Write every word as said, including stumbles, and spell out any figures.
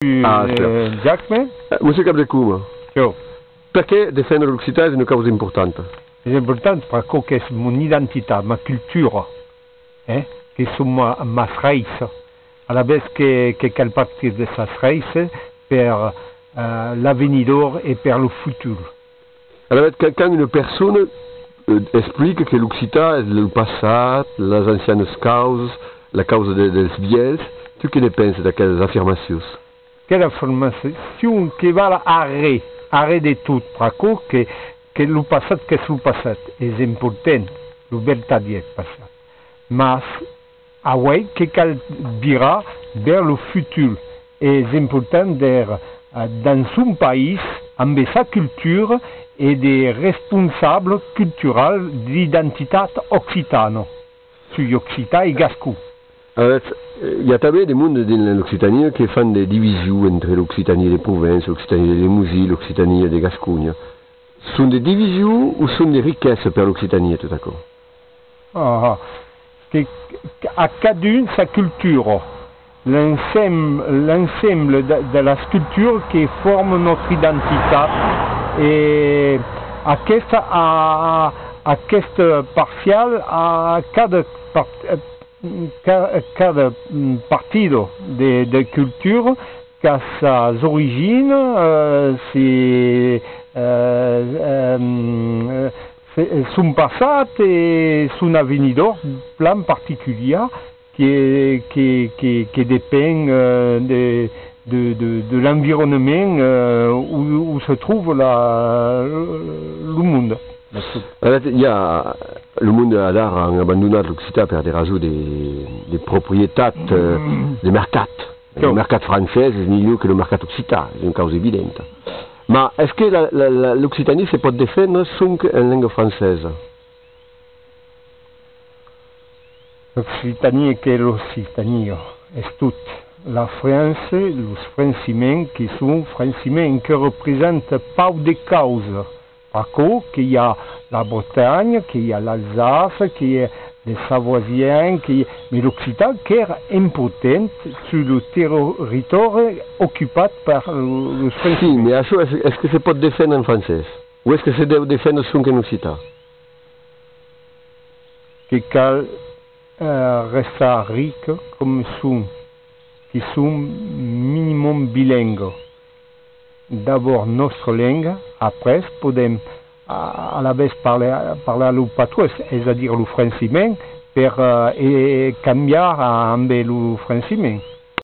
Ah, eh, Jacme? Eh, Monsieur Capdecoma, perqué defendre l'occitan es una causa importanta? Es important pr'aquò qu'es mon identitat, ma cultura, eh, que son ma, mas reis. Alavetz que, que cal partir de sas reis per, eh, l'avenidor e per lo futur. Alavetz, quand, quand una persona, eh, explica que l'occitan es lo passat, las ancianas causas, la causa de, dels vièlhs, tu que ne penses d'aquelas afirmacions? Quela afirmacion que val arré, arré de tot, pr'aquò que, que lo passat qu'es lo passat, es important, lo vertadièr passat. Mas, auei que cal virar vers lo futur. Es important d'èr, eh, dens son país, ambe sa cultura e de responsable cultural d'identitat occitana. Sui occitan e gascon. Alavetz, eh, i a tanben de monde dins l'Occitània que fan de division entre l'Occitània de Provença, l'Occitània de Lemosin, l'Occitània de Gasconha. Son de division o son de riquesa per l'Occitània, tot aquò? Ah, que, que a cadun sa cultura, l'ensem-, l'ensemble de, de las culturas que forman nòstra identitat, e aquesta, a, a, aquesta parcial a cada part-, eh, ca-, cada, mm, partida de, de cultura qu'a sas originas, eh, se, eh, ehm, eh, se, son passat e son avenidor plan particulièr que, que, que, que depend, eh, de, de, de, de l'environnement, eh, où, où se trouve la, lo monde. Alavetz, i a, lo monde adara an abandonat l'occitan per de rasons de, de proprietat, eh, de mercat. Lo mercat francés es milhor que lo mercat occitan, es una causa evidenta. Ma es que la, la, la, l'Occitània se pòt defendre sonque en lenga francesa? L'Occitània qu'es l'Occitània, es tot. La França, los Franciments que son Franciments, que representa pauc de causas. Pr'aquò que i a la Bretanha, que i a l'Alsace, que i a les Savoisiens, que i a, mas l'occitan qu'èra important sus lo territòri ocupat per lo, los Franciments. Sí, mas açò es, es que se pòt defendre en francés? O es que se deu defendre sonque en occitan? Que cal, eh, restar ric com son, que son minimum bilengue. D'abòrd nòstra lenga, après podèm, a, alavetz parlar, parlar lo patoès, es a dire lo franciments, per, eh, e cambiar a, ambe lo franciments.